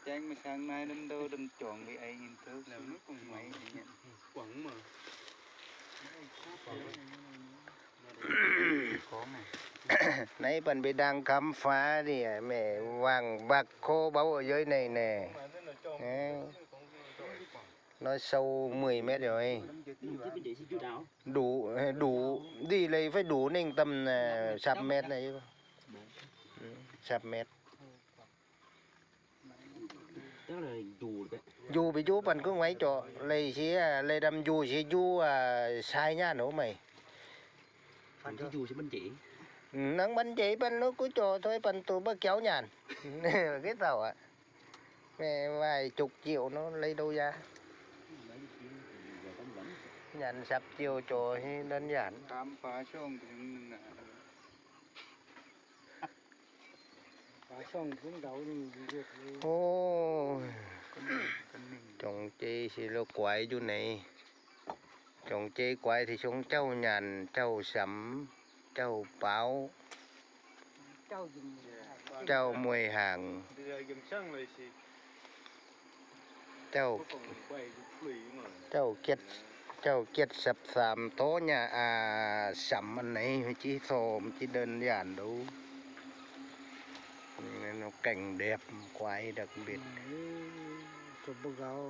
Chén mà sáng nay đâm đâu đâm chóng với anh nhìn thức là nó cũng máy anh nhận. Quẳng mà. Có này. Nãy bạn bị đang khám phá đi à, mẹ vàng bạc khô báu ở dưới này nè. Ê, nó sâu mười mét rồi. Đủ, đủ, đi lấy phải đủ nên tầm, à, sắp mét này chứ. Ừ, sắp mét. ຢູ່ໄປຢູ່ ປານກຶ່ງໄວ້ເຈາະ ເລີຍຊິ ເລີຍດຳຢູ່ຊິຢູ່ ອາ ຊາຍຍານໂອໄມ ມັນຊິຢູ່ຊິມັນເຈ ອືມ ນັງມັນເຈ ປານລູກກູເຈາະ ຊ່ວຍປານໂຕບໍ່ກ່ຽວຍານ ຄືເຊົາອະ ແມ່ວ່າຈຸກຈິ້ວເນາະ ເລີຍດູຢາ ຍານສັບຈິ້ວເຈາະໃຫ້ດັນຍານ ຕາມປາຊ່ອງເຖິງນັ້ນນະ. ໂອ້ຍ ຈົ່ງເຈຊິລະກວາຍຢູ່ໃນ ຈົ່ງເຈກວາຍທີ່ຊົງເຈົ້າຍານ ເຈົ້າສຳ ເຈົ້າປາວ ເຈົ້າມວຍຫາງ ເຈົ້າ ເຈົ້າກຽດ ເຈົ້າກຽດສັບສາມໂຕຍາ ອາ ສຳອັນໃດ ມັນຈິໂຊ ມັນຈິເດີນຍານດູ ແມ່ນແກ່ງແດບ ຄວາຍດັກເບັດ ຈະບໍ່ເອົາ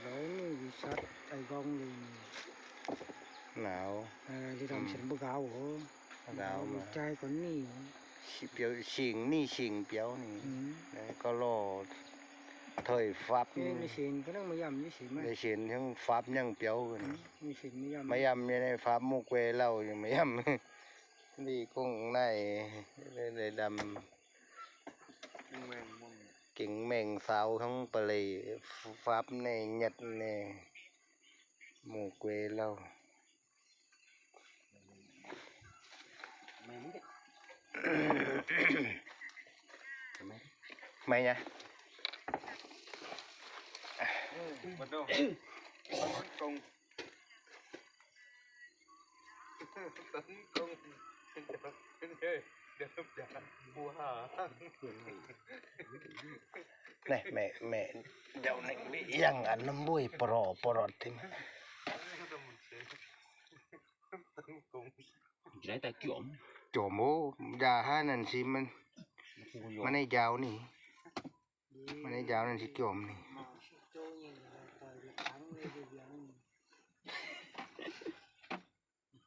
ເລີຍນີ້ ວິສັດ ໄອ້ກອງນີ້ ໜາວ ເອີ ທີ່ທຳ ອືມ ສັນບໍ່ເອົາ ເອົາມາ ໃຈກວ່ານີ້ ຊິປຽວ ຊິງນີ້ ຊິງປຽວນີ້ ອືມ ແລ້ວກໍລໍ ເທີຍຟັບ ເອີ ນີ້ ຊິງກໍຕ້ອງມາຢ້ຳຢູ່ຊິມາ ໄດ້ຊິງທັງຟັບຍັງປຽວ ອືມ ມີຊິງມາຢ້ຳ ມາຢ້ຳຢູ່ໃນຟັບໝູກເວເລົ່າຢູ່ ມາຢ້ຳ ນີ້ກົງໃນ ໄດ້ ໄດ້ດຳ ກິງແມງສາວທັງປະເລ ຟັບແນ່ ຍັດແນ່ ໝູກເວເລົ່າ. ໄມ້ຫຍັງ? ແນ່ ແມ່ ແມ່ ດຽວນີ້ມີຫຍັງອັນນຳບຸ້ຍປະຫຼໍປະຫຼອດຕິມາ ຈະໄດ້ແຕ່ຈອມ ຈອມ ໂອ້ ຢ່າຫານັ້ນຊິ ມັນ ມັນໃຫ້ຍາວນີ້ ມັນໃຫ້ຍາວນັ້ນຊິຈອມນີ້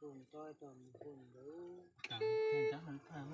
ຄົນຕ້ອຍຕອນຄົນເດີ ຕາມເຫັນຈັກມັນພາມ